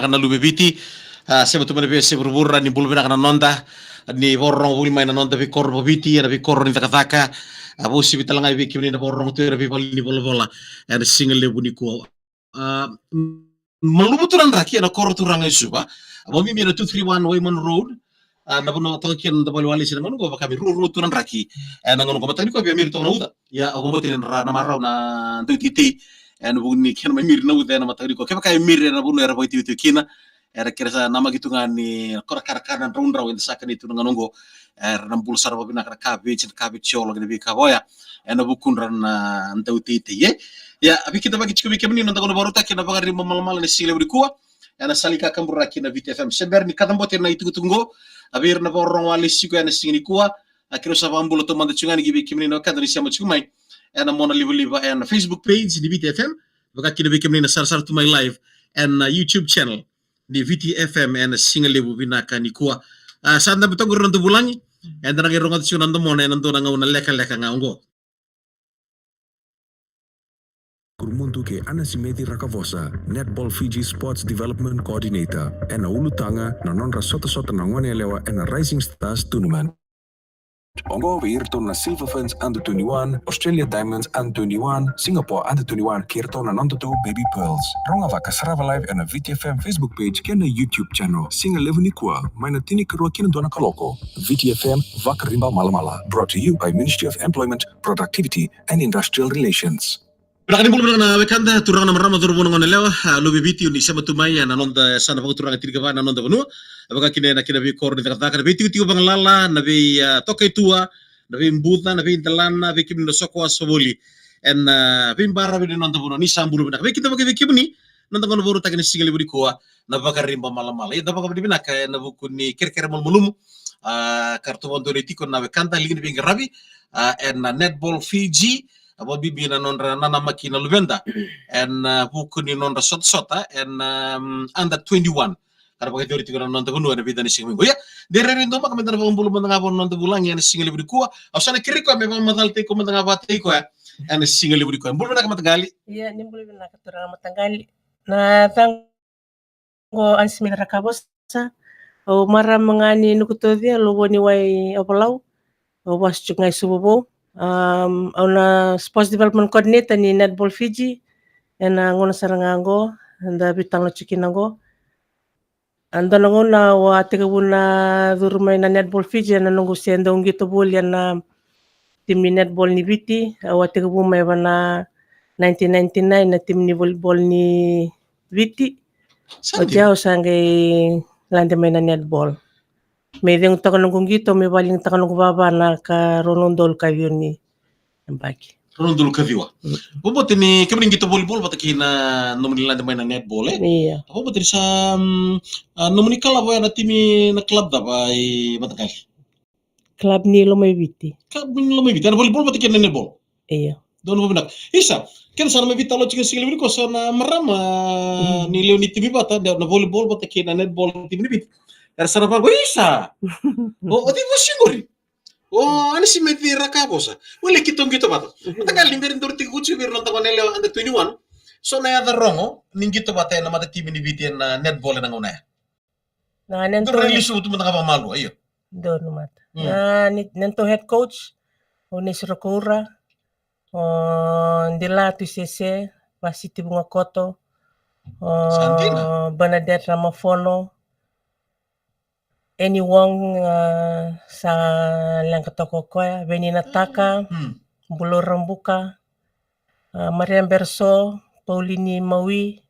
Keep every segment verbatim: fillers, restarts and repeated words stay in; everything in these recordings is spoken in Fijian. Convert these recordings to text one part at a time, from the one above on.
na Luve i Viti. A, sema tu mai na veiyasai vuravura, ni bula vinaka na noda, ni vakarorogo voli mai na noda veikoro vakaviti, ena veikoro ni cakacaka. A, vakauasivi tale ga vei kemuni na vakarorogo tu ena veivale ni volavola ena siga levu nikua. A, malumu tu na draki ena koro turaga i Suva. A, vakabibi ena two three one Waiman Road. A, na vanua toka kina na noda vale ni walesi ena gauna oqo, vaka me ruarua tu na draki ena gauna oqo. Mataka nikua via miri toka na uca. Ia, au vakabauta ni ra na marau na dauteitei ena vuku ni kena mai miri na uca ena mataka nikua. Kevaka e miri ena vanua era vakaitiotio kina, era kere sa namaki tu ga ni ko na karakara na draudrau eda sa kania tu na gauna oqo. Era na bula sara vakavinaka na kaveji, na kaveji olo kei na veika vaka oya ena vukudra na dauteitei, e. Ia, a veikidavaki tiko vei kemuni na noda gauna vakarautaki na Vakariba Malamala ena siga levu nikua ena sala ni kakaburaki na Viti F M. Se bera ni kacabote na itukutuku oqo, a, vei ira na vakarorogo walesi tiko ena siga nikua, a, keirau sa vakabula taumada tiko ga yani ki vei kemuni na wekada ni sema tiko mai ena monalivaliva ena Facebook page ni Viti F M, vaka kina vei kemuni na sarasara tu mai live ena YouTube channel ni Viti F M ena siga levu vinaka nikua. A, sa dabe toka qori na noda vulagi, eda na qai rogoca tiko na domona ena dua na gauna lekaleka ga oqo. Kurumudu kei Anasimeci Rakavosa, Netball Fiji Sports Development Coordinator, ena ulutaga na nodra sotasota na goneyalewa ena Rising Stars Tournament. Oqo vei iratou na Silver Ferns under twenty-one, Australia Diamonds under twenty-one, Singapore under twenty-one, kei iratou na nodatou Baby Pearls. Rogoca ka sarava live ena Viti F M Facebook page kei na YouTube channel. Siga levu nikua, mai na tinikarua ki na dua na kaloko. Viti F M, Vakariba Malamala. Brought to you by Ministry of Employment, Productivity and Industrial Relations. Vinaka ni bula vinaka na wekada, turaga na marama, cauravou na goneyalewa, a, Luve i Viti, o ni sema tu mai ena noda yasana vakaturaga tinikava na noda vanua. Vaka kina ena kena veikoro ni cakacaka, na veitikotiko vagalala, na vei, a, toka i tua, na veibuca, na veidelana, vei kemuni na soko wasa voli ena, a, veibaravi ni noda vanua, ni sa bula vinaka. Veikidavaki vei kemuni na noda gauna vakarautaki ena siga levu nikua, na Vakariba Malamala. Ia, da vakavinavinaka ena vuku ni kerekere malumalumu, a, ka ratou vakadonui tiko na wekada, liga ni veiqaravi, a, ena Netball Fiji, a, vakabibi na nodra nanamaki na luveda ena, a, vuku ni nodra sotasota ena, um, under twenty-one ka ra vakayacori tiko na noda vanua ena vica na siga mai qo. Ia, de rairai domaka meda na vakabula mada ga vua na noda vulagi ena siga levu nikua. Au sa na kerei koya me vakamacalataki koya mada ga vakataki koya ena siga levu nikua. Bula vinaka mataqali. Ia, ni bula vinaka turaga mataqali. Na yacaqu o Anasimeci Rakavosa. Au marama ga ni Nukutaucia, Lovoniwai, Ovalau. Au vasu tiko ga i Suva Vou. Um, au na Sports Development Coordinator ni Netball Fiji ena gauna sara ga oqo eda veitalanoa tiko kina oqo. A, dua na gauna au a tekivu na curu mai na Netball Fiji ena noqu se dau qito voli ena timi ni netball ni Viti. Au a tekivu mai va na nineteen ninety-nine na timi ni volleyball ni Viti. Sa dina. Oti au sa qai lade mai na netball. Me cegu toka noqu qito, me valiga toka noqu vava na ka rua na udolu ka ciwa ni yabaki. Rua na udolu ka ciwa. Mm. Vakabauta ni kemuni qito volleyball vata kei na nomuni lade mai na netball, e? Ia. Vakabauta ni sa, mm, a, nomuni kalavo ya na timi na club cava i mataqali? Club ni Lomaiviti. Club ni Lomaiviti. Ena volleyball vata kei na netball? Ia. Donu vavinaka. Isa, keda sa na mai veitalanoa tiko ena siga levu nikua, so na marama, mm, ni lewe ni timi vata, na, na volleyball vata kei na netball timi ni Viti. Era sa na vaqo, isa! O, o cei vosa qori? O Anasimeci Rakavosa. Wele keitou qito vata. Mataqali, ni bera ni daru tekivu tiko vei ira na noda goneyalewa under twenty-one. So na yaca rogo ni qito vata ena matatimi ni Viti ena netball ena gauna ya. Na neitou, daru lesu tu mada ga vakamalua, io. Donu mada. Mm. Na, ni, neitou head coach, o Nesi Rokoura, o Dila Tuisese, Vasiti Vugakoto, o, sa dina, Bernadette Ramafono, Eni Wong, a, sa leqa toka o koya, Veni Nataka, mm, Bulou Rabuka, a, Maria Berso, Paulini Maui.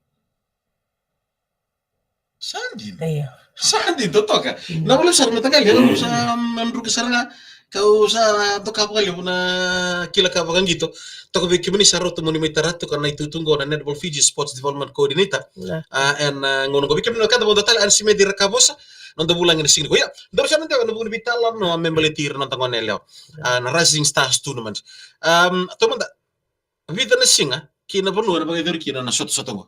Sa dina. Io. Sa dina, totoka. Mm. Na vale sara mataqali, au sa, mm, druka sara ga, kau sa doka vakalevu na kila ka vakaqito. Toka vei kemuni sa rauta mo ni mai tara toka na itutu qo na Netball Fiji Sports Development Coordinator. Na. A, ena, a, gauna qo vei kemuni na ka da vodo tale, Anasimeci Rakavosa, noda vulagi ena siga qo. Ia, daru sa na dewa ena vuku ni veitalanoa me baleti ira na noda goneyalewa. Na. A, na Rising Stars Tournament. Am, taumada, vica na siga ki na vanua ena vakayacori kina na sotasota qo?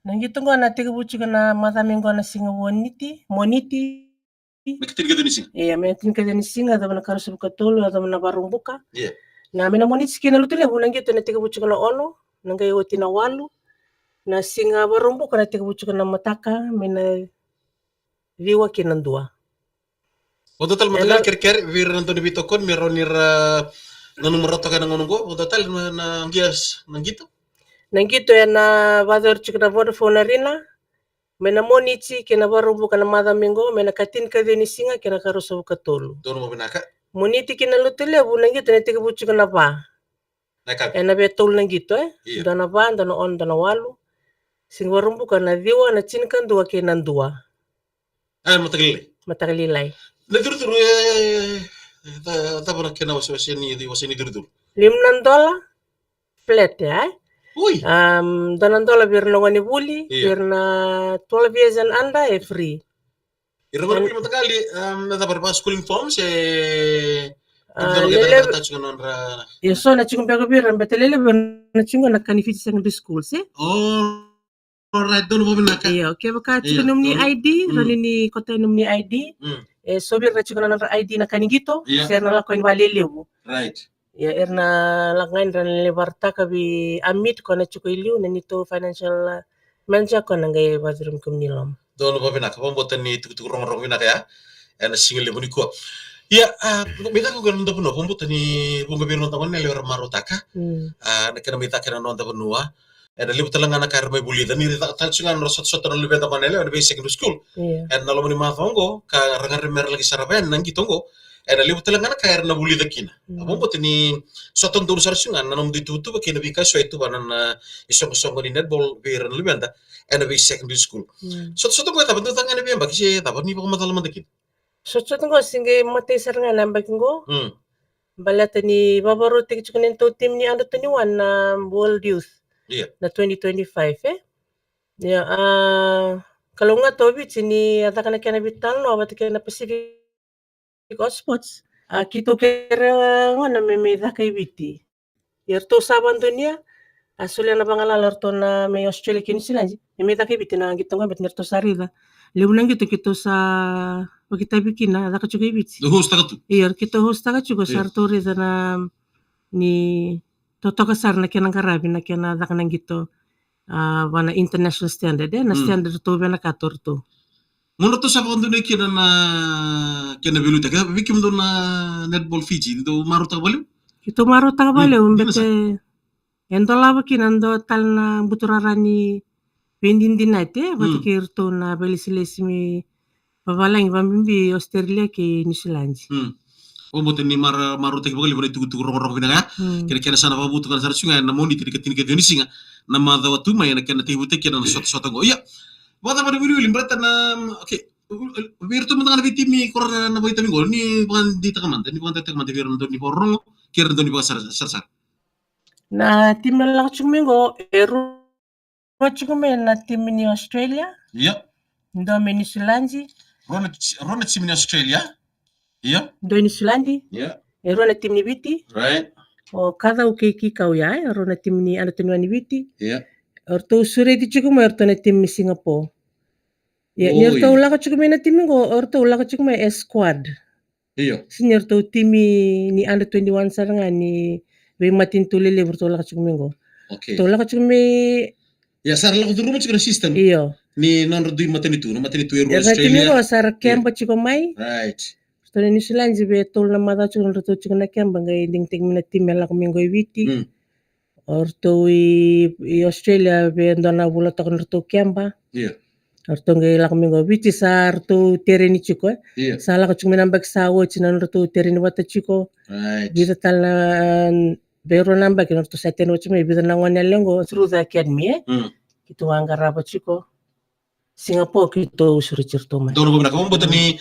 Na qito qo na tekivu tiko na macawa mai qo na siga Moniti, Moniti. Me tinikaciwa ni siga? Ia, me tinikaciwa ni siga, yacova na ikaruasagavulu ka tolu, yacova na Vakaraubuka. Ia. Na, mai na Moniti ki na Lotulevu na qito na tekivu tiko na ono, na qai oti na walu. Na siga Vakaraubuka na tekivu tiko na mataka mai na ciwa ki na dua. Vakadua tale, mataqali kerekere vei ira na dau ni veitokoni me rawa ni ra nanuma rawa toka ena gauna oqo. Vakadua tale na, na qia, na qito. Na qito ena vakayacori tiko na Vodafone Arena mai na Moniti ki na Vakaraubuka na macawa mai oqo, mai na ka tinikaciwa ni siga ki na ka ruasagavulu ka tolu. Donu vakavinaka. Moniti ki na Lotulevu na qito na tekivu tiko na va. Na yakavi. Ena via tolu na qito, e? Io. Dua na va, dua na ono, dua na walu. Siga Vakaraubuka na ciwa, na tinikadua kei na dua. A, mataka lailai. Mataka lailai. Na icurucuru, e, e, ca-, cava na kena wasewase ni, wasewase ni icurucuru? Lima na dola flat, e? Ui. Am, dua na dola vei ira na gonevuli, io, vei ira na twelve years and under, e free. Ira na gonevuli, mataqali, am, na cava, ra vaka school uniform se, a, lelevu, e so na tiko beka vei ira, baleta lelevu na tiko na Kanifiti Secondary School, se? Oh. Alright, donu vakavinaka. Io, kevaka tiko nomuni I D, rawa ni ni kauta nomuni I D. Mm. E so vei ira na tiko na nodra I D na ka ni qito, io, se ra na lako yani vakalelevu. Right. Io, era na lako ga yani ra na lai vakaraitaka vei Amit, ko na tiko i liu, na neitou financial, a, manager, ko na qai vakacurumi kemuni i loma. Donu vakavinaka, vakabauta ni tukutuku rogorogo vinaka ya ena siga levu nikua. Ia, a, mai cake qo ena noda vanua, vakabauta ni vuqa vei ira na noda goneyalewa era marautaka. Mm. A, na kena mai cake ena noda vanua. Ena levu tale ga na ka era mai vulica, ni ra caka tale tiko ga na nodra sotasota na luveda goneyalewa ena vei secondary school. Io. Ena loma ni macawa oqo, ka ra gadreva me ra laki sarava yani na qito oqo. Ena levu tale ga na ka era na vulica kina. Mm. A, vakabauta ni sota donu sara tiko ga na nomudou ituvatuva kei na veika eso e tuvana na, na isoqosoqo ni netball vei ira na luveda ena vei secondary school. Mm. Sotasota oqo e cava, dau caka ga ena veiyabaki se cava, ni vakamacala mada kina? Sotasota oqo se qai matai sara ga na yabaki oqo. Mm. Baleta ni vakavakarautaki tiko na neitou timi ni under twenty-one na World Youth. Io. Na twenty twenty-five, e? Ia, a, kalougata o Viti ni a caka na kena veitalanoa vata kei na Pacific Sports. A, keitou kerea gona me mai caka i Viti. Ia ratou sa vakadonuya, a solia na vagalala ratou na mai Australia kei Niusiladi. Me mai caka i Viti na qito qo, baleta ni ratou sa raica levu na qito keitou sa vakaitavi kina, a caka tiko i Viti. Dou host-taka tu. Ia, keitou host-taka tiko, sa ratou raica na ni totoka sara na kena qaravi na kena caka na qito, a, vaka na international standard, e, na standard ratou vinakata o ratou. Mo ratou sa vakadonuya kina na kena veiliutaki. Vei kemudou na Netball Fiji, dou marautaka vakalevu? Keitou marautaka vakalevu, baleta e dolava kina dua tale na buturara ni veidinadinati, e, vata kei iratou na veilesilesi mai vavalagi, vakabibi Australia kei Niusiladi. Mm. Vakabauta ni mara-, marautaki vakalevu na itukutuku rogorogo vinaka ya. Mm. Kei na kena sa na vakavotukana sara tiko ga ena Moniti ni ka tinikaciwa ni siga na macawa tu mai, ena kena tekivutaki kina na sotasota oqo. Ia, vakacava na wiliwili, baleta na, okay, vei iratou mada ga na veitimi ko ra na vakaitavi oqo, ni vakadeitaka mada, ni vakadeitaka mada vei ira na dau ni vakarorogo kei ira na dau ni vakasarasara. Na timi e lako tiko mai oqo e rua tiko mai na timi ni Australia. Io. Dua mai Niusiladi. Rua na, rua na timi ni Australia. Io. Dua i Niusiladi. Io. E rua na timi ni Viti. Right. O Kacau kei Kikau ya, e rua na timi ni under twenty-one ni Viti. Io. O ratou sureti tiko mai o ratou na timi ni Singapore. Ia, ni ratou lako tiko mai na timi qo, o ratou lako tiko mai e squad. Io. Sega ni ratou timi ni under twenty-one sara ga ni veimatanitu lelevu ratou lako tiko mai qo. Okay. Ratou lako tiko mai. Ia, sa ra lako curuma tiko na system. Io. Ni nodra dui matanitu, na matanitu e rua, Australia. Timi qo sa ra keba tiko mai. Right. Ratou na Niusiladi vei tolu na macawa tiko nodratou tiko na keba, qai digitaki mai na timi e lako mai qo i Viti. Mm. O ratou i, i Australia vei dua na vula toka nodratou keba. Io. O ratou qai lako mai qo Viti, sa ratou tereni tiko, e. Io. Sa lako tiko mai na yabaki sa oti na nodratou tereni vata tiko. Right. Vica tale na, vei rua na yabaki nodratou sa tereni vata tiko mai, vica na gone yalewa qo through the academy, e. Mm. Keitou a qarava tiko. Singapore keitou sureti iratou mai. Donu vakavinaka, vakabauta ni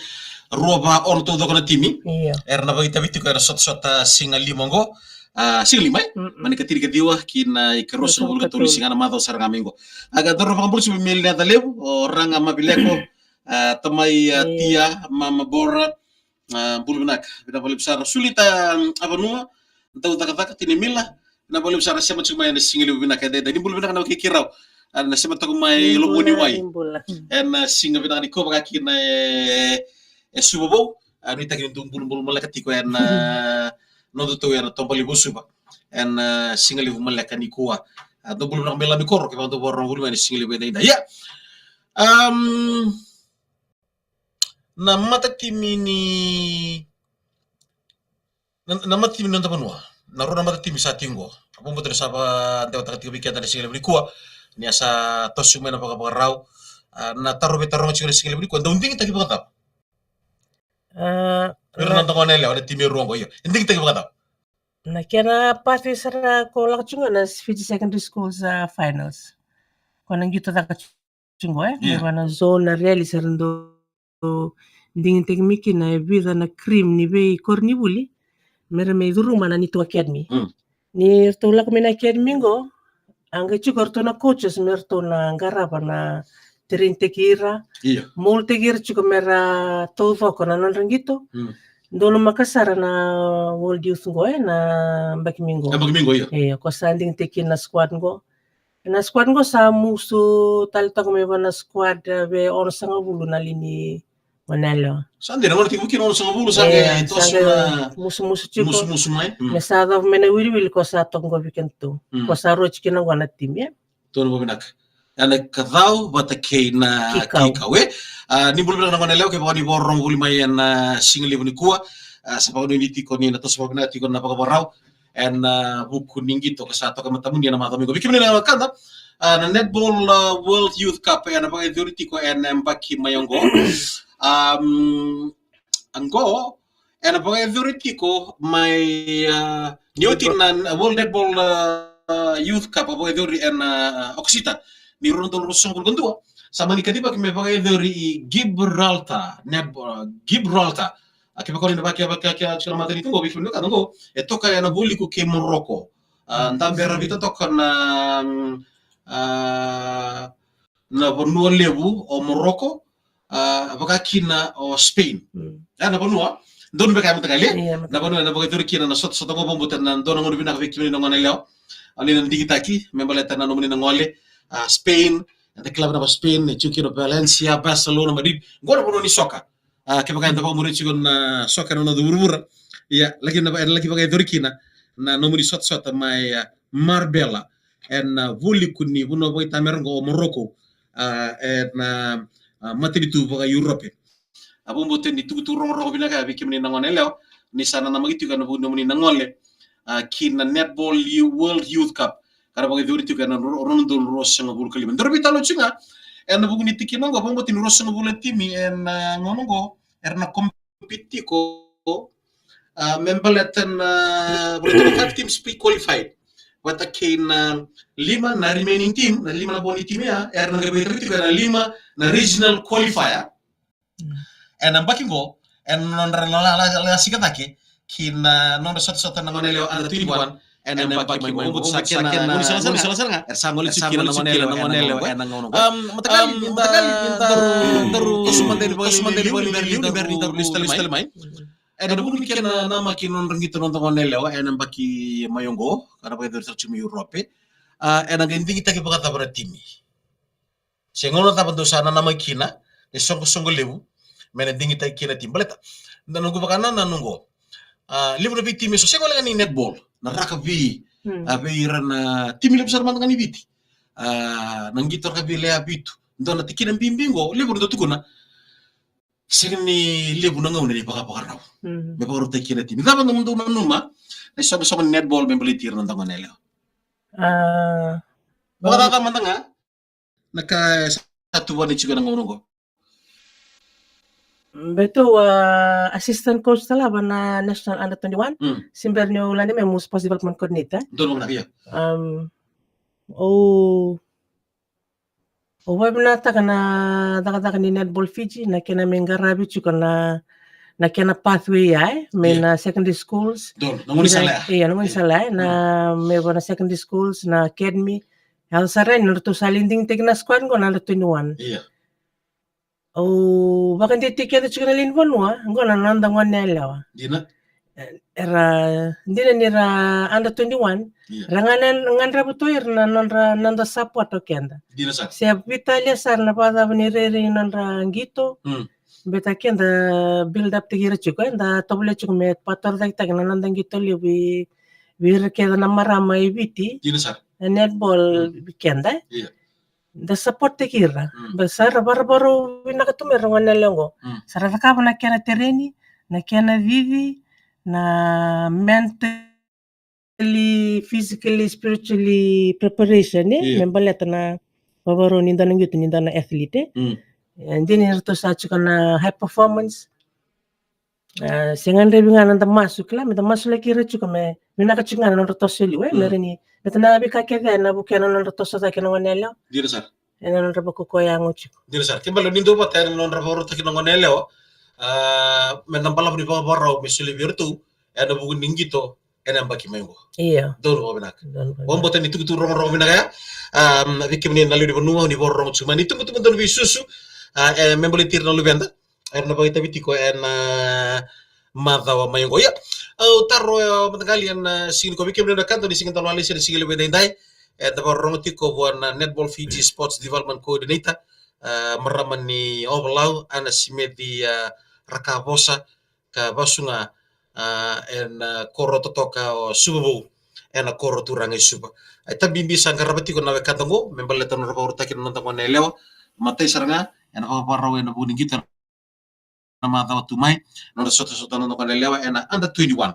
rua va ono taucoko na timi. Io. Era na vakaitavi tiko ena sotasota siga lima oqo. A, siga lima, e? Mm-mm. Mai na ikatinikaciwa ki na ikaruasagavulu ka tolu ni siga, na macawa sara ga mai qo. A, ka daru vakabula tiko mai Melinea Calevu, o Raga Mavileko, a, tamai, a, Tia, mama Bora, a, bula vinaka, vinaka vakalevu sara. Sulita, a, Vanua, dau cakacaka, Tine Mila, vinaka vakalevu sara, sema tiko mai ena siga levu vinaka edaidai. Ni bula vinaka na wekai keirau. A, na sema toka mai Lomaniwai. Ena siga vinaka nikua vaka kina e, e Suva Vou. A, nuitaki ni dou bulubulu maleka tiko ena, a, nodatou ena Toba Levu o Suva. Ena, a, siga levu maleka nikua. A, dou bula vinaka mai Lami Koro, kevaka dou vakarorogo voli mai ena sigalevu edaidai. Ia. Am, na matatimi ni, na, na matatimi ni noda vanua. Na rua na matatimi sa tiko qo. Au vakabauta ni sa vakadewataka tiko vei keda na sigalevu nikua. Ni a sa toso mai na vakavakarau. A, na taro veitaroga tiko na sigalevu nikua, dau digitaki vakacava? A, ira na noda gone yalewa, na timi e rua qo, io. E digitaki vakacava? Na kena pathway sara ko lako tiko ga na Fiji Secondary Schools, a, finals. Ko na qito caka tiko, e? Io. Me vaka na zone, na rally sara dau digitaki mai kina e vica na cream ni veikoronivuli. Me ra mai curuma na neitou academy. Mm. Ni ratou lako mai na academy qo, a qai tiko ratou na coaches me ratou na qarava na train-taki ira. Io. Mold-taki ira tiko me ra taucoko na nodra qito. Mm. Donumaka sara na World Youth qo, e, na yabaki mai qo. Yabaki mai qo, io. E, ko sa digitaki na squad qo. Na squad qo sa musu tale toka mai vua na squad, e, ve onosagavulu na lewe ni gone yalewa. Sa dina, gone tiko kina onosagavulu, sa qai toso na musumusu tiko. Musumusu mai. Mm. Me sa cava mai na wiliwili ko sa toka qo vei kedatou. Mm. Ko sa rua tiko kina qo na timi, e? Donu vakavinaka. Ena kacau vata kei na kikau. Kikau, e? A, ni bula vinaka na gone yalewa, kevaka ni vakarorogo voli mai ena sigalevu nikua. A, sa vakanuinui tiko ni na toso vakavinaka tiko na vakavakarau ena, a, vuku ni qito ka sa toka e matamuni ena macawa mai qo. Vei kemuni na wekada, a, na Netball, a, World Youth Cup ena vakayacori tiko ena yabaki mai oqo. Am, oqo, ena vakayacori tiko mai, a, ni oti na, na World Netball, a, Youth Cup a vakayacori ena, a, Okosita ni rua na udolu ruasagavulu ka dua. Sa mani kacivaki me vakayacori i Gibraltar, Netball, a, Gibraltar. A, kevaka o ni na vaka, vaka, vaka, tiko na matanitu qo, vei kemuni na wekada qo, e toka ena vualiku kei Morocco. A, dabe e ravita toka na, mm, a, na vanua levu o Morocco, a, vaka kina o Spain. Mm. A, na vanua, donu beka e mataqali, e? Io, mataqali. Na vanua ena vakayacori kina na sotasota qo, vakabauta na dua na gauna vinaka vei kemuni na gone yalewa. O ni na digitaki me baleta na nomuni na gole, a, Spain, eda kila vinaka Spain, e tiko kina o Valencia, Barcelona, Madrid. Qo na vanua ni soka. A, kevaka eda vakamuria tiko na soka ena noda vuravura. Ia, laki na, ena laki vakayacori kina na nomuni sotasota mai, a, Marbella, ena, a, vualiku ni vanua vakaitamera qo o Morocco, a, ena, a, matanitu vaka-Europe. A, vakabauta ni tukutuku rogorogo vinaka vei kemuni na gone yalewa, ni sa nanamaki tiko ena vuku ni nomuni na gole, a, ki na Netball World Youth Cup, ka ra vakayacori tiko ena rua na udolu ruasagavulu ka lima. Daru veitalanoa tiko ga ena vuku ni tikina qo, vakabauta ni ruasagavulu na timi ena, a, gauna qo era na compete tiko, a, me baleta na, a, vula tiko five teams pre-qualified. Vata kei na lima na remaining team, na lima na vo ni timi ya, era na qai veitaraki tiko ena lima na regional qualifier. Mm. Ena yabaki qo, ena nodra la, la, la, la, sika cake ki na nodra sotasota na gone yalewa under twenty-one, ena yabaki mai qo. Sa kena, sa kena, gone yalewa, era sa gole tiko kina na gone yalewa ena gauna qo. Am, mataqali, am, mataqali, ni daru, daru toso mada i liu, toso mada i liu, ni bera ni daru lesu tale mai. Ena vuku ni kena namaki na nodra qito na noda gone yalewa ena yabaki mai oqo, ka ra vakayacori sara tiko mai Europe. A, ena qai digitaki vakacava na timi? Se gauna cava dou sa nanamaki kina na isoqosoqo levu me na digitaki kina na timi? Baleta na noqu vakanananu qo, a, levu na veitimi eso, sega wale ga ni netball, na rakavi, mm, a, vei ira na timi levu sara mada ga ni Viti. A, na qito rakavi lewe vitu. Dua na tikina bibi qo, levu na dau tukuna, sega ni levu na gauna ni vakavakarau. Mm. Me vakarautaki kina na timi. Cava na nomudou nanuma na isoqosoqo ni netball me baleti ira na noda gone yalewa? A, vakacava mada ga na ka sa tuvani tiko ena gauna qo? Baleta au, a, assistant coach tale vua na national under twenty-one. Mm. Se bera niu lade mai meu sports development coordinator. Donu vinaka, io. Am, au, au vakavinavinakataka na cakacaka ni Netball Fiji, na kena me qaravi tiko na, na kena pathway ya, e, mai, io, na secondary schools. Donu, na gaunisala ya. Io, na gaunisala ya, na, mm, me vua na secondary schools, na academy. Yaco sara yani na nodratou sa lai digitaki na squad qo na under twenty-one. Io. Au vakadeitaki keda tiko na lewe ni vanua, qo na noda gone yalewa. Dina. Era, dina ni ra under twenty-one, io, ra gane, gadreva tu o ira na nodra, noda support o keda. Dina sara. Se veitalia sara na vakacava ni rairai nodra qito. Mm. Baleta keda build up taki ira tiko, eda tovolea tiko me vakatorocaketaki na noda qito levu vei, vei ira kece na marama e Viti. Dina sara. netball vei keda, e. Io. Da support-taki ira. Mm. Baleta sa ra vakarau vinaka tu mai ira na gone yalewa qo. Mm. Sa ra cakava na kena tereni, na kena cici, na mentally, physically, spiritually preparation, e? Io. Me baleta na vakarau ni da na qito ni da na athlete, e? Mm. E, dina ni ratou sa tiko na high performance. A, sega ni rawa ga na da masu, kila, me da masulaki ira tiko me, me vinaka tiko ga na nodra toso e liu, e? Mm. Me rawa ni, me ta na veika kece ena vukea na nodra toso cake na gone yalewa. Dina sara. Ena nodra vakakoya yago tiko. Dina sara. Ke baleta ni dua vata ena nodra vakarautaki na gone yalewa, a, me na balavu ni vakavakarau me solia vei iratou ena vuku ni qito ena yabaki mai qo. Io. Donu vakavinaka. Donu vakavinaka. Vakabauta ni tukutuku rogorogo vinaka ya. A, vei kemuni na lewe ni vanua ni vakarorogo tiko mai, ni tubutubu donu veisusu. A, e, me baleti ira na luveda era na vakaitavi tiko ena, a, macawa mai qo. Ia, au taro, e, mataqali ena, a, siga nikua, vei kemuni na ka donu ni siga donu, a, lesi ena siga levu edaidai. E, da vakarorogo tiko vua na Netball Fiji Sports Development Coordinator, a, marama ni Ovalau, Ana Simeci, a, Rakavosa, ka vasu ga, a, ena, a, koro totoka o Suva Vou, ena koro turaga i Suva. E, tabibi sa qarava tiko na wekada qo me baleta na nodra vakarautaki na noda gone yalewa. Matai sara ga, ena vakavakarau ena vuku ni qito na macawa tu mai, nodra sotasota na noda gone yalewa ena under twenty-one.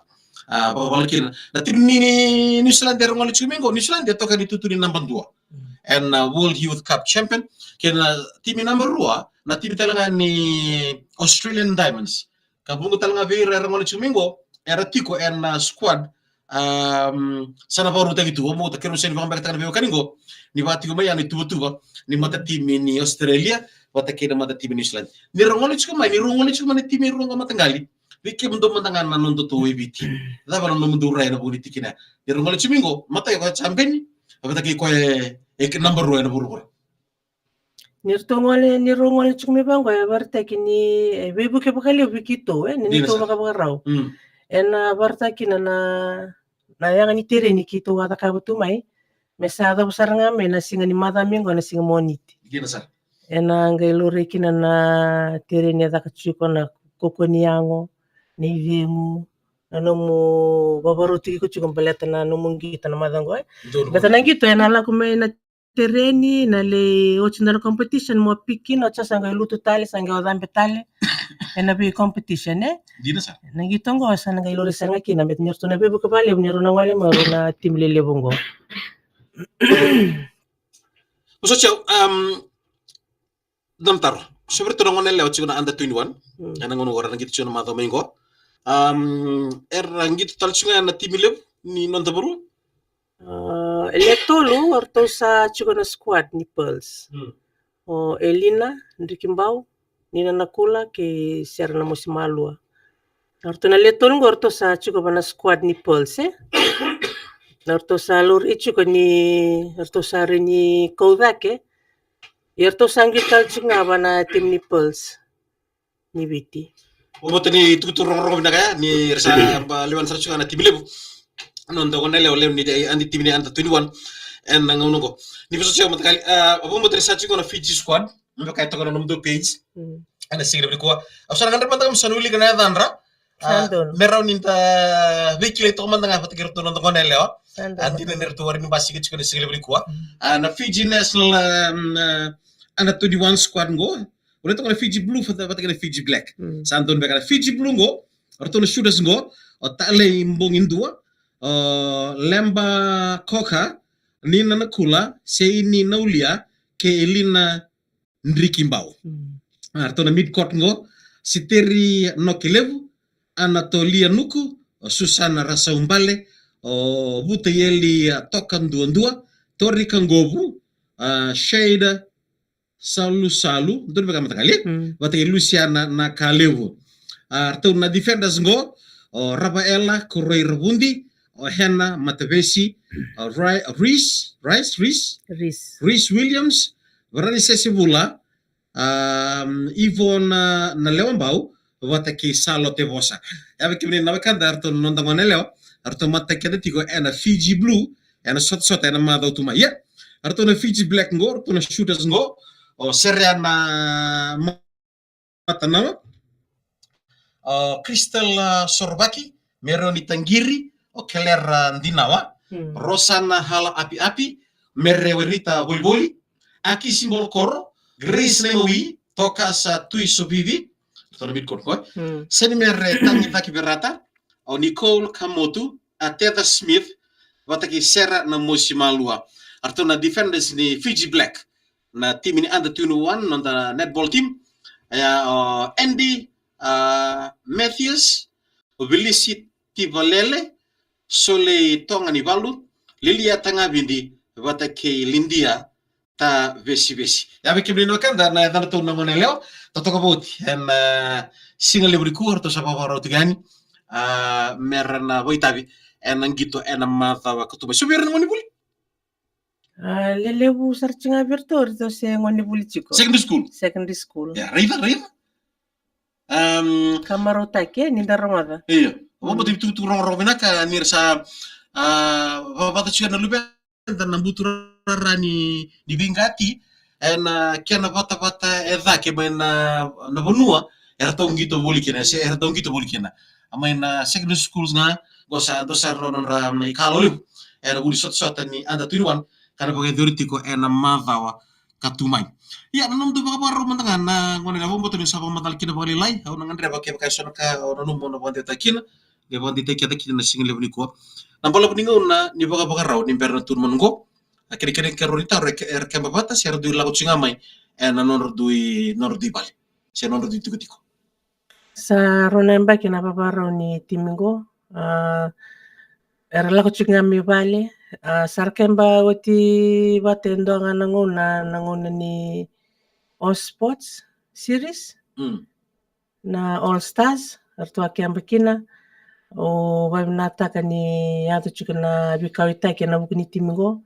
A, vakavakarau kina na timi ni New Zealand era gole tiko mai qo. New Zealand e toka ni tutu ni naba dua. Mm. Ena, a, World Youth Cup champion. Kei na timi naba rua, na timi tale ga ni Australian Diamonds. Ka vuqa tale ga vei ira era gole tiko mai qo, era tiko ena, a, squad, am, sa na vakarautaki tu. Au vakabauta keirau sega ni vakabekataka na veiwekani qo ni vakatiko mai yani na ituvatuva ni matatimi ni Australia vata kei na matatimi ni New Zealand. Ni ra gole tiko mai, ni ra gole tiko mai na timi e rua qo, mataqali, vei kemudou mada ga na nodatou A V T, cava na nomudou rai ena vuku ni tikina? Ni ra gole tiko mai qo, matai ko champion, vata kei koya e, e naba rua ena vuravura. Ni ratou gole, ni rau gole tiko mai vaqo, e vakaraitaki ni, e, veivuke vakalevu vei keitou, e, ni neitou vakavakarau. Mm. Ena vakaraitaki na, na, na yaga ni tereni keitou a cakava tu mai, me sa yaco sara ga mai na siga ni macawa mai qo, na siga Moniti. Dina sara. Ena qai laurai kina na tereni e caka tiko, na kaukaua ni yago, na icegu, na nomu vakarau tiko tiko baleta na nomu qito na macawa qo, e. Donu. Baleta na qito ena lako mai na tereni, na lai oti dua na competition mo pick kina, oti sa qai lutu tale, sa qai o cabe tale ena vei competition, e? Dina sara. Na qito qo sa na qai laurai sara ga kina, baleta ni ratou na veivuke vakalevu ni rau na gole mai, rau na timi lelevu qo. Vosoti au, am, dua na taro. So vei iratou na gone yalewa tiko na under twenty-one. Mm. Ena gauna qo ra na qito tiko na macawa mai qo. Am, era qito tale tiko ga ena timi levu ni noda vanua? A, e le tolu o ratou sa tiko na squad ni Pearls. Hmm. O Elina Drikibau, Nina Nakula kei Sera Namosimalua. O ratou na le tolu qo o ratou sa tiko va na squad ni Pearls, e? O ratou sa laurai tiko ni o ratou sa rawa ni kau cake. Ia o ratou sa qito tale tiko ga va na timi ni Pearls ni Viti. Au vakabauta ni tukutuku rogorogo vinaka ya, ni ra sa ba lewena sara tiko ga na timi levu. Noda gone yalewa lewe ni under, timi ni under twenty-one. Ena gauna qo. Ni vosoti au mataqali, a, au vakabauta ni sa tiko na Fiji squad. Me vaka e toka na nomudou page. Mm. Ena siga levu nikua. Au sa na gadreva mada ga meu sa na wilika na yacadra. A, sa donu. Me rawa ni da veikilai toka mada ga vata kei iratou na noda gone yalewa. Sa donu. A, dina ni ratou warai ni basika tiko ena siga levu nikua. Mm. A, na Fiji national, um, a, under twenty-one squad qo. Au lai toka na Fiji Blue vata, vata kei na Fiji Black. Mm. Sa donu beka na Fiji Blue qo, o ratou na shooters qo, o Talei Bogidua, o Leba Koka, Nina Nakula, Seini Naulia, kei Elina Drikibau. Mm. A, ratou na mid court qo, Siteri Nokelevu, Anatolia Nuku, o Susana Rasaubale, o Vutaieli, a, Toka Duadua, Tori Kaqovu, a, Shade Salusalu, donu beka mataqali, mm, vata kei Lusiana Nakalevu. A, ratou na defenders qo, o Ravaela Koroi Ravudi, o Hena Matavesi, o Ri-, Reece, Reece, Reece? Reece. Reece Williams, Varani Sesevula, a, Ivona Nalewabau, vata kei Salote Vosa. Ia vei kemuni na wekada, ratou na noda gone yalewa, ratou mataki keda tiko ena Fiji Blue, ena sotasota ena macawa tu mai. Ia, ratou na Fiji Black qo, ratou na shooters qo, o Sereana Matanama, o Crystal, a, Sorovaki, Meroni Taqiri, o Kelera Dinawa, Rosana Hala Api Api, Mere Werita Volivoli, Aki Simbolo Koro, Grace Naimawi, Tokasa Tui Sovivi, Seni Mere Tagi Caki Verata, o Nicole Kamotu, a Tetha Smith, vata kei Sera Namosi Malua. Eratou na defenders ni Fiji Black, na timi ni under twenty-one, noda netball team. Ia o Andy, a, Matthews, o Vilisi Tivalele, Solei Toga ni Valu, Lilia Tagavidi, vata kei Lidia Tavesivesi. Ia vei kemuni na wekada, na yacadratou na gone yalewa, totoka vauti ena, e, siga levu nikua, eratou sa vakarau tiko yani, a, mera na vakaitavi ena qito ena macawa ka tu mai. So vei ira na gone vuli? A, lelevu sara tiko ga vei iratou, eratou se gone vuli tiko. Secondary school. Secondary school. Ia, raica, raica. Ka marautaki, e, ni da rogoca. Io. Vakabauta itukutuku rogorogo vinaka ni ra sa, a, vakavata tiko na luveda na buturara ni, ni veiqati, ena kena vatavata e cake mai na, na vanua eratou qito voli kina, se eratou qito voli kina. A, mai na secondary schools ga, qo sa dua sara na nodra, na ikalo levu ena vuli sotasota ni under twenty-one, ka na vakayacori tiko ena macawa ka tu mai. Ia, na nomudou vakavakarau mada ga na gone yalewa, vakabauta ni sa vakamacala kina vakalailai, au na gadreva kevaka e so na ka o nanuma o na vakadeitaka kina, qai vakadeitaki keda kina na siga levu nikua. Na balavu ni gauna ni vakavakarau ni bera na tu na manu qo, a, kena, kena ikarua ni taro, era keba vata se era dui lako tiko ga mai ena nodra dui, nodra dui vale se nodra dui tikotiko. Sa rua na yabaki na vavarau ni timi qo. A, era lako tiko ga mai vale. A, sa ra keba oti vata e dua ga na gauna, na gauna ni All Sports Series. Na All Stars, eratou a keba kina. Au vakavinavinakataka ni yaco tiko na veikauwaitaki ena vuku ni timi qo.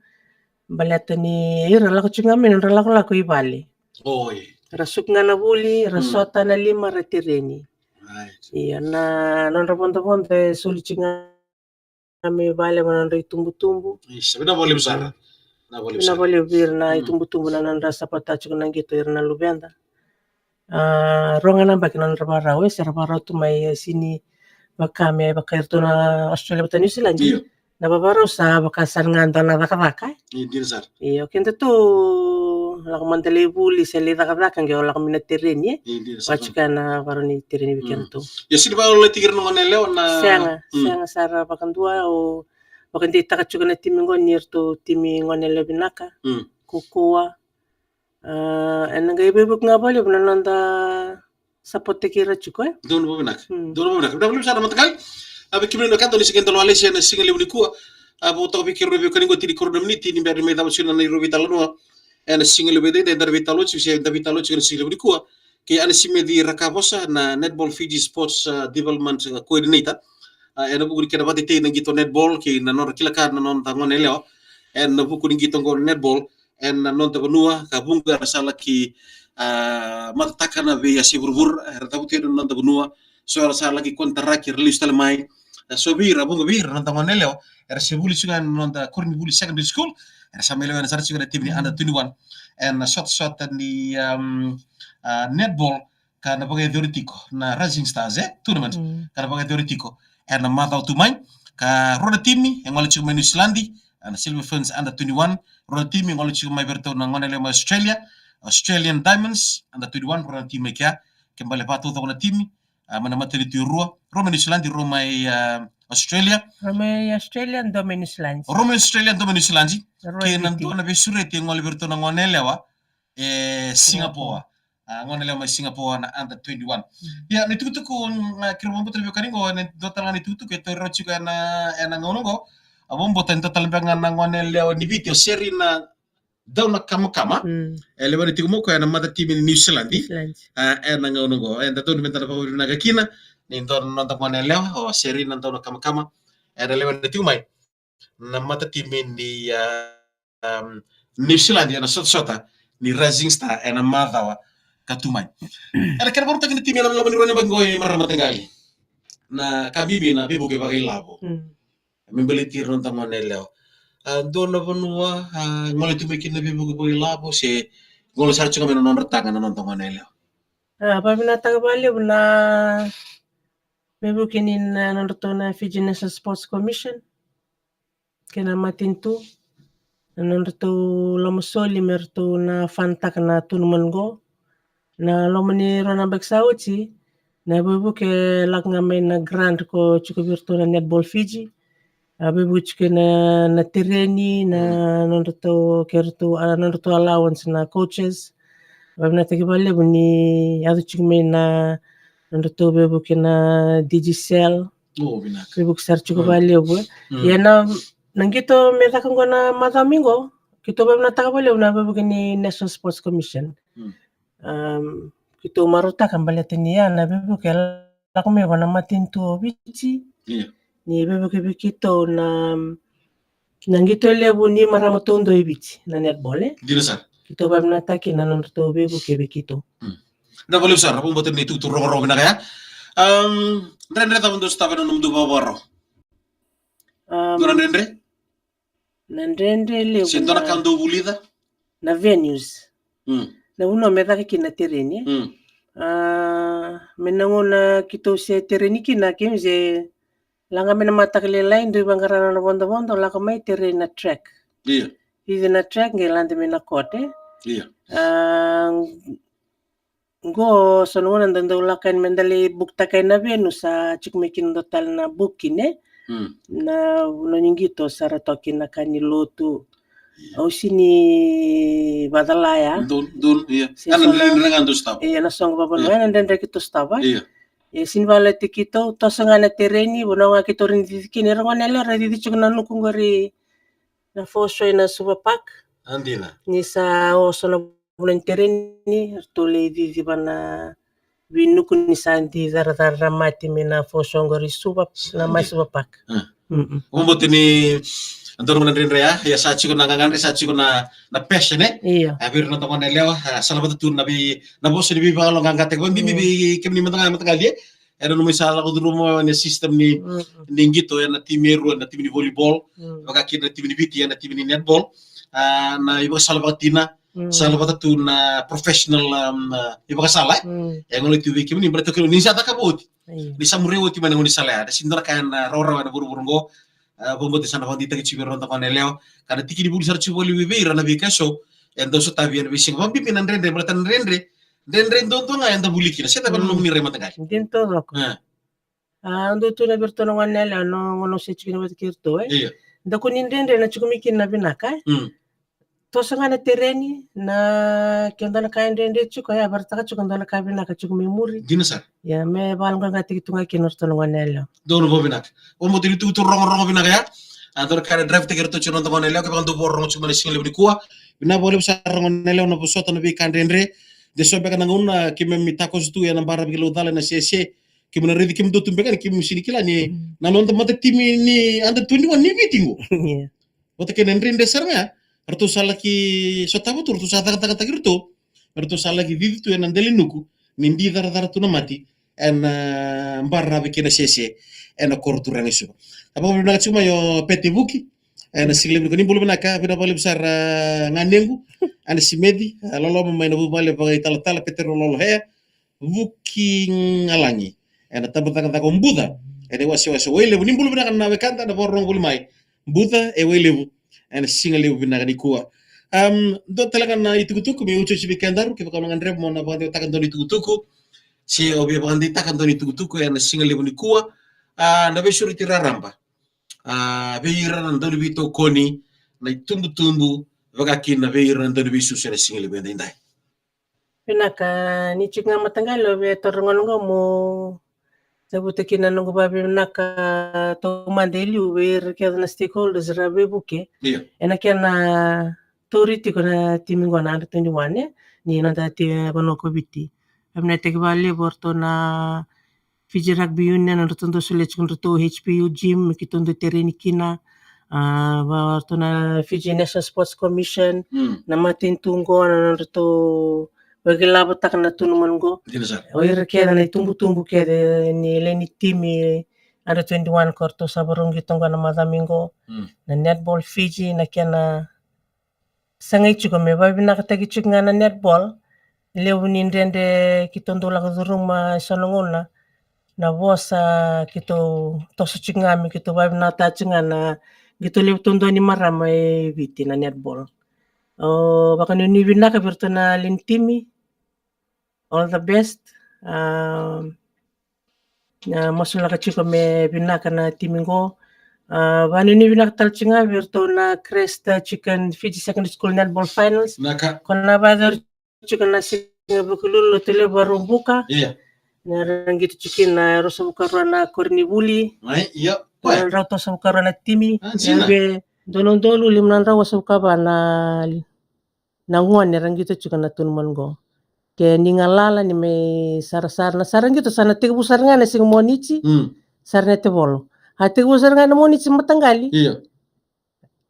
Baleta ni ira lako tiko ga mai nodra lakolako i vale. Oi. Ra suka ga na vuli, ra sota na lima, ra tereni. Right. Ia, na nodra vodovodo e soli tiko ga mai vale, na nodra itubutubu. Isa, vinaka vakalevu sara. Vinaka vakalevu sara. Vinaka vakalevu vei ira na itubutubu na nodra sapota tiko na qito ira na luveda. A, rua ga na yabaki na nodra vakarau, e, se ra vakarau tu mai, e, sini vaka me vaka iratou na Australia vata New Zealand. Io. Na vavarau sa vaka sara ga dua na cakacaka, e. E, dina sara. Io, o kedatou lako mada lai vuli se lai cakacaka, qai o lako mai na tereni, e. E, dina sara. Vaka tiko na vakarau ni tereni vei kedatou. Ia, sini vakarau lai tiko ira na gone yalewa na. Sega, sega sara vakadua, au vakadeitaka tiko na timi qo ni iratou timi gone yalewa vinaka. Kaukaua. A, ena qai veivuke ga vakalevu na noda sapotaki ira tiko, e? Donu vakavinaka. Donu vakavinaka. Vinaka vakalevu sara na mataqali. A, vei kemuni na wekada ni sa qai dau lako lesi ena siga levu nikua. A, vakatoka vei keirau na veiwekani qo, tinikarua na miniti ni bera ni mai cava tiko na neirau veitalanoa ena siga levu edaidai, eda veitalanoa tiko, se da veitalanoa tiko ena siga levu nikua kei Anasimeci Rakavosa, na Netball Fiji Sports, a, Development, a, Coordinator. A, ena vuku ni kena vakatetei na qito netball kei na nodra kila ka na noda gone yalewa ena vuku ni qito qo netball ena noda vanua, ka vuqa era sa laki, a, matataka na veiyasai vuravura, era cavuti ena noda vanua. So era sa laki konitaraki, era lesu tale mai. A, so vei ira, vuqa vei ira na noda gone yalewa era se vuli tiko ena noda koronivuli secondary school, era sa mai lewena sara tiko na timi ni under twenty-one ena sotasota ni, um, a, netball, ka na vakayacori tiko na Rising Stars, e, tournament. Ka na vakayacori tiko ena macawa tu mai. Ka rua na timi e gole tiko mai Niusiladi, a, na Silver Ferns under twenty-one. Rua na timi e gole tiko mai vei iratou na gone yalewa mai Australia, Australian Diamonds under twenty-one, rua na timi mai kea. Ke bale va taucoko na timi, a, mai na matanitu e rua, rua mai Niusiladi, rua mai, a, Australia. Rua mai Australia, dua mai Niusiladi. Rua mai Australia, dua mai Niusiladi. Kei na dua na veisureti e gole vei iratou na gone yalewa e Singapore. A, gone yalewa mai Singapore na under twenty-one. Ia, na itukutuku, mm, a, keirau vakabauta na veiwekani qo, ena dua tale ga na itukutuku e tauri rau tiko ena, ena gauna qo. A, vakabauta ni dua tale beka ga na gone yalewa ni Viti, o Serina Daunakamakama. E lewena tiko mai o koya ena matatimi ni Niusiladi. A, ena gauna qo eda donu meda na vakavinavinaka kina ni dua na noda gone yalewa, o Serina Daunakamakama, ena lewena tiko mai na matatimi ni, a, um, Niusiladi ena sotasota ni Rising Star ena macawa ka tu mai. Ena kena vakarautaki na timi ena loma ni rua na yabaki qo, e, marama mataqali, na ka bibi na veivuke vakailavo me baleti ira na noda gone yalewa. A, dua na vanua, a, gole tu mai kina na veivuke vakailavo se gole sara tiko ga mai na nodra taga na noda gone yalewa? A, vakavinavinaka vakalevu na veivuke ni, na nodratou na Fiji National Sports Commission. kei na matanitu, na nodratou lomasoli me ratou na fanataka na tournament qo. Na loma ni rua na yabaki sa oti, na veivuke e lako ga mai na grant ko tiko vei iratou na Netball Fiji. A veivuke tiko na, na tereni, na nodratou, kei iratou, a, nodratou allowance na coaches. Vavinavinakataki vakalevu ni yaco tiko mai na nodratou veivuke na Digicel. Veivuke sara tiko vakalevu, e. Ia na, na qito me caka qo na macawa mai qo, keitou vavinavinakataka vakalevu na veivuke ni National Sports Commission. Keitou marautaka baleta ni ya na veivuke lako mai vua na matanitu o Viti. Ni veivuke vei keitou na, na qito levu ni marama taudua e Viti na netball, e. Dina sara. Keitou vavinavinakataka na nodratou veivuke vei keitou. Vinaka vakalevu sara, vakabauta ni tukutuku rogorogo vinaka ya. Dredre cava dou sotava ena nomudou vakavakarau? Dua na dredre? Na dredre levu se dua na ka dou vulica? Na venues. Na vanua me caka kina na tereni, e. Me na gauna keitou se tereni kina, keitou se laga mai na mataka lailai, dui vaqara na vodovodo, lako mai tereni na track. Io. Cici na track qai lade mai na court, e. Io. Qo so na gauna da dau lako yani me da lai bukitaka na venue, sa tiko mai kina dua tale na booking, e. Na vanua ni qito sa ra toka kina na ka ni lotu. Au sini vacala ya. Donu, donu, ia. Ia na soqo vavanua, ia na dredre keitou sotava. Ia. Ia sini vakalati keitou, toso ga na tereni, vanua ga keitou rawa ni cici kina, era gone yalewa ra cici tiko na nuku qori na foreshore ena Suva Park. Dina. Ni sa oso na vanua ni tereni, ratou lai cici va na veinuku ni sa dui caracara mate mai na foreshore qori Suva, na mai Suva Park. Vakabauta ni donu na dredre ya, ia sa tiko na gagadre, sa tiko na, na passion, e. Ia. A vei ira na noda gone yalewa, a, sala vata tu na vei, na vosa ni veivakayaloqaqataki, vakabibi vei kemuni mada ga, mada ga li, e. Era nanuma ni sa lako curuma na system ni, ni qito ena timi e rua, na timi ni volleyball, vaka kina na timi ni Viti, ena timi ni netball. A, na ivakasala vakatina, sala vata tu na professional, um, a, ivakasala, e. E gole tu vei kemuni, baleta kemuni ni sa cakava oti. Ni sa muria oti mai na gaunisala ya, na sini dua na ka ena rawarawa ena vuravura qo. A, vakabauta ni sa na vakadeitaki tiko vei ira na noda gone yalewa. Ka na tiki ni vuli sara tiko vakalevu vei ira na veika eso e dau sotavi ena veisiga, vakabibi na dredre, baleta na dredre, dredre duadua ga eda vuli kina. Se cava na nomuni rai, mataqali? Dina taucoko. A, dau tukuna vei iratou na gone yalewa, na gauna au se tiko kina vata kei iratou, e. Ia. Da kua ni dredre, na tiko mai kina na vinaka, e. Toso ga na tereni, na ke dua na ka e dredre tiko, e, a vakaraitaka tiko dua na ka vinaka tiko mai muri. Dina sara. Ia, me vakayaloqaqataki tu ga kina o ratou na gone yalewa. Donu vakavinaka. Vakabauta ni tukutuku rogorogo vinaka ya. A, dua na ka ena drive-taki iratou tiko na noda gone yalewa, kevaka dou vakarorogo tiko mai na siga levu nikua. Vinaka vakalevu sara gone yalewa na vosota na veika dredre. De so beka na gauna keimami takoso tu ena baravi kei Laucala ena sese. Keimami na raici kemudou tu beka ni keimami sini kila ni na noda matatimi ni under twenty-one ni Viti qo. Ia. Vata kei na dredre sara ga, ratou sa laki sotava tu, ratou sa cakacakataki iratou, ratou sa laki cici tu ena dela ni nuku ni dui caracara tu na mate ena, a, baravi kei na sese ena koro turaga e Suva. Ka vakavinavinaka tiko mai o Pete Vuki ena siga levu nikua, ni bula vinaka, vinaka vakalevu sara, a, ganequ Ane Simeci, a, loloma mai na vuvale vakaitalatala Peteriloa Loea, Vukigalagi ena tabacakacaka o Buca ena iwasewase o Wailevu. Ni bula vinaka na wekada na vakarorogo voli mai, Buca e Wailevu, ena siga levu vinaka nikua. Am, dua tale ga na itukutuku meu iotioti vei kedaru, kevaka o na gadreva mo na vakadewataka dua na itukutuku se o via vakadeitaka dua na itukutuku ena siga levu nikua, a, na veisureti raraba, a, vei ira na dauniveitokoni, na itubutubu, vaka kina vei ira na dauniveisusu ena siga levu edaidai. Vinaka, ni tiko ga mataqali, au via taura na gauna qo meu cavuta kina na noqu vakavinavinaka taumada e liu vei ira kece na stakeholders era veivuke. Io. Ena kena tauri tiko na timi qo na under twenty-one, e, ni noda timi vanua ko Viti. Vakavinavinakataki vakalevu o ratou na Fiji Rugby Union, na nodratou dau solia tiko na nodratou H P U gym me keitou dau tereni kina. A, vei iratou na Fiji National Sports Commission, mm, na matanitu qo, na nodratou vakakilavataka na tournament qo. Dina sara. O ira kece na itubutubu kece ni lewe ni timi under twenty-one ko ratou sa vakarau qito qo na macawa mai qo. Mm. Na Netball Fiji, na kena sagai tiko me vakavinakataki tiko ga na netball. Levu ni dredre keitou dau lako curuma eso na gauna, na vosa keitou toso tiko ga me keitou vakavinakataka tiko ga na Keitou levu taudua ni marama e Viti na netball. O, vakanuinui vinaka vei iratou na lewe ni timi. All the best. Um, na masulaka tiko me vinaka na timi qo. Uh, vakanuinui vinaka tale tiko ga vei iratou na Crest, uh, Chicken Fiji Secondary School Netball Finals. Vinaka. Ko na vakayacori tiko na siga Vukelulu, lotu levu Vakaraubuka. Io. Na ra qito tiko na ruasagavulu ka rua na koronivuli. Ai, io. Na drau tolusagavulu ka rua na timi. Ah, dina. Vei dua na udolu lima na drau vasagavulu ka va na, na gone ra qito tiko na tournament qo. Ke ni galala ni mai sarasara, na sa ra qito, sa na tekivu sara ga na siga Moniti. Mm. Sa ra na tevolo. A tekivu sara ga na Moniti mataqali. Io.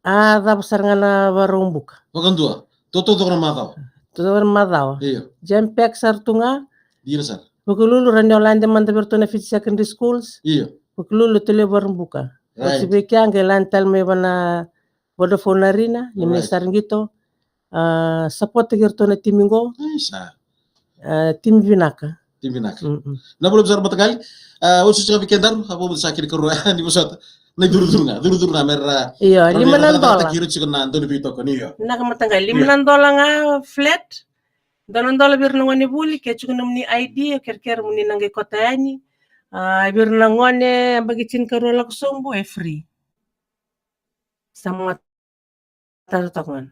A cava sara ga na Vakaraubuka. Vakadua. Totolo toka na macawa. Totolo na macawa. Io. Jam pack sara tu ga. Dina sara. Vukelulu ra ni o lade mada vei iratou na Fiji Secondary Schools. Io. Vukelulu, lotu levu Vakaraubuka. Right. Oti vei kea qai lade tale mai va na Vodafone Arena, ni mai, right, sara qito. Ah, support-taki iratou na timi qo. Isa. Ah, timi vinaka. Timi vinaka. Mm-mm. Na vula sara mataqali. Ah, oti sa vei kedaru, a vou sa kina karua ni vosota. Na icurucuru ga, curucuru ga me ra. Io, ra lima na dola. Tiko na donu vei toko ni io. Vinaka mataqali, lima na dola ga flat. Dua na dola vei ira na gone vuli, ke tiko nomuni I D, o kerekere mo ni na qai kota yani. Ah, vei ira na gone yabaki tinikarua lako sobu, e free. Sa matata toka ga.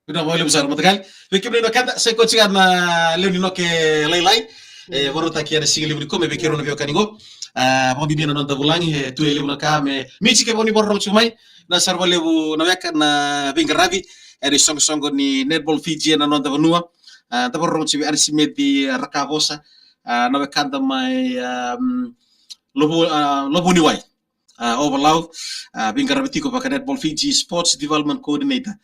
Vinaka vakalevu sara mataqali. Vei kemuni na wekada, sa i koya tiko na lewe ni Noke Lailai. E, vakarautaki ena siga levu nikua me vei keirau na veiwekani qo. A, vakabibi na noda vulagi, e tu e levu na ka me Miti, ke vaka ni vakarorogo tiko mai. Na sara vakalevu na weka na veiqaravi ena isoqosoqo ni Netball Fiji ena noda vanua. A, da vakarorogo tiko vei Anisimeci Rakavosa. A, na wekada mai, a, mm, Lovu, a, Lovuniwai. A, Ovalau, a, veiqaravi tiko vaka Netball Fiji Sports Development Coordinator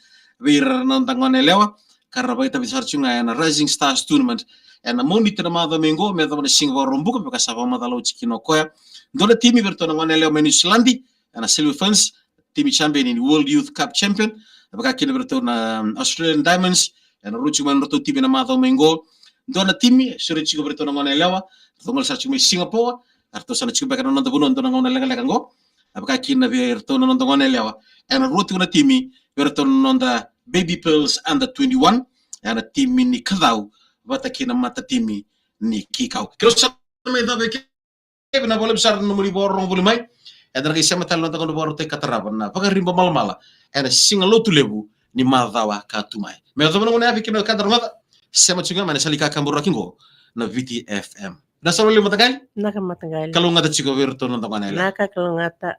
vei ira na noda gone yalewa, ka ra vakaitavi sara tiko ga ena Rising Stars Tournament ena Moniti na macawa mai qo, me yacova na siga Vakaraubuka, me vaka sa vakamacala oti kina o koya. Dua na timi vei iratou na gone yalewa mai Niusiladi, ena Silver Ferns, timi champion ni World Youth Cup champion, vaka kina vei iratou na, um, Australian Diamonds, ena rua tiko mai na nodratou timi na macawa mai qo. Dua na timi e sore tiko vei iratou na gone yalewa, ratou gole sara tiko mai Singapore, eratou sa na tiko beka na noda vanua dua na gauna lekaleka qo. A, vaka kina vei iratou na noda gone yalewa, ena rua tiko na timi vei iratou na noda Baby Pearls under twenty-one, ena timi ni Kacau vata kei na mata timi ni Kikau. Keirau sa mai cava e ke Vinaka vakalevu sara na nomuni vakarorogo voli mai. Eda na qai sema tale na noda gauna vakarautaki ka tarava na Vakariba Malamala ena siga Lotulevu ni macawa ka tu mai. Me yacova na gauna ya, vei kemuni na wekada rogoca, sema tiko ga mai na sala ni kakaburaki qo na Viti F M. Vinaka sara vakalevu mataqali. Vinaka mataqali. Kalougata tiko vei iratou na noda gone yalewa. Vinaka, kalougata.